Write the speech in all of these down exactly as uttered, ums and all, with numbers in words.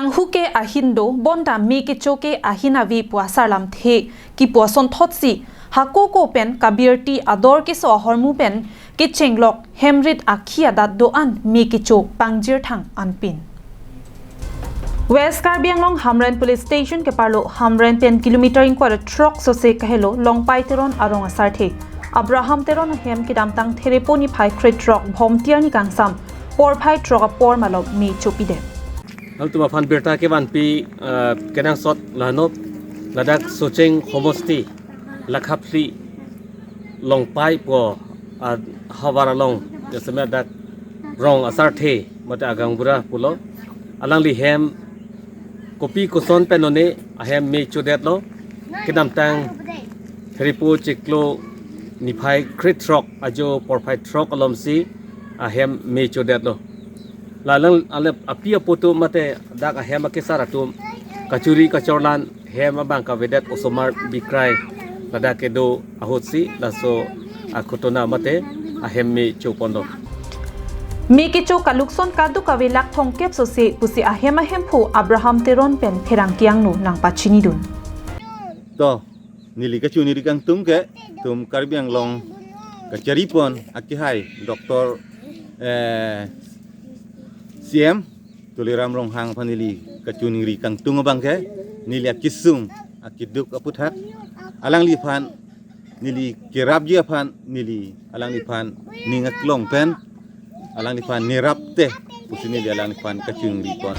Anghu ke ahin do, bonta me kecho ke ahin ave pu asar lamthe kipu asonthotsi, hako ko pen kabirti ador keso ahormu pen kechenglok hemrit akhi adat do-an me kecho pangjir thang anpin. West Karbi Anglong Hamren Police Station keparlo Hamren pen kilometer ingkoi ra throk sose kahelo Longpai Teron arong asarthe Abraham Teron ahem kedamtang Therepo niphai krethrok Bhomti arni kangsam porphai throk apor malom me chopidet. Nangtum aphan birta kevanpi, eh, kenangsot lahenop, ladak Socheng Homosti, Lakhaphli, Longpai pu, ah, havar along, jasemet dak rong asarthe, mate agaonbura pulo. Alangli hem kopi koson pen one ahem me chodetlo. Kedamtang Therepo chiklo niphai krethrok ajo porphai throk alomsi ahem me chodetlo. La alang ale api apo atum mate dak ahem akesar atum kachuri kachorlan hem abang kavedet osomar bikrai ladak kedo ahutsi laso akhutona mate ahem me choponlo. Me kecho kalukson kaduk kave lakh thomkep sose pusi ahem ahemphu Abraham Teron pen pherangke angno nangpachinidun. To, neli kachiningri kangtung ke, tum Karbi Anglong kacharipon akehai Doctor, eh, C M Tuliram Ronghang aphan neli kachiningri kangtung abang ke, neli akesung akeduk aputhak, alangliphan neli kerapji aphan neli alangliphan ning aklong pen alangliphan nerap te pusi neli alangliphan kachiningri pon.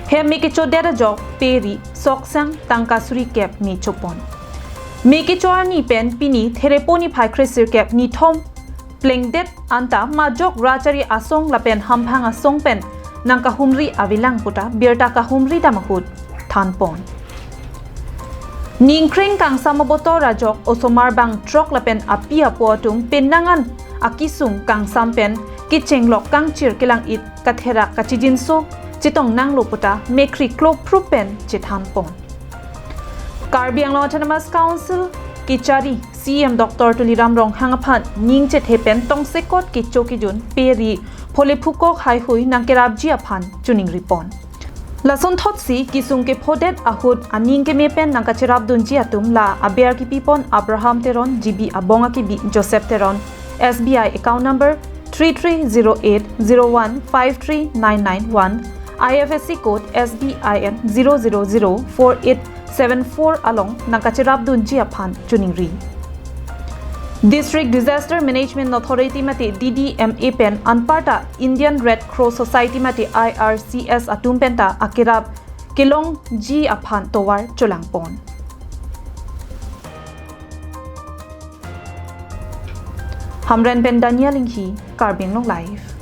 Hem me kechodet ajok peri soksang tangka suri kep me chopon. Me kecho arni pen pini Therepo niphai kresirkep nithom plengdet anta majok rachari asong lapen hamphang asong pen nangkahumri avelang puta birta kahumri dam ahut thanpon. Ningkreng kangsam abotor ajok osomar bang throk lapen api apo atum penang an akesung kangsam pen kechenglok kangchir kelang-it katherak kachijinso chetong nanglo puta mekhri klo phrup pen chethanpon. Karbi Anglong Autonomous Council kechari C M Doctor Tuliram Ronghang aphan ning chethe pen tongsekot kecho kejun peri phole phukok haihui nangkerapji aphan chiningripon. Lasonthotsi kesung kephodet ahut aning keme pen nangkacherapdunji atum la aber kipipon Abraham Teron, G B abong akibi Joseph Teron, S B I account number three three zero eight zero one five three nine nine one, I F S C code S B I N zero zero zero four eight seven four along nangkacherapdunji aphan chiningri. District Disaster Management Authority mate D D M A pen anparta Indian Red Cross Society mate I R C S atum penta akerap kelongji aphan tovar cholangpon. Hamren pen Daniel Inghi, Karbi Anglong Live.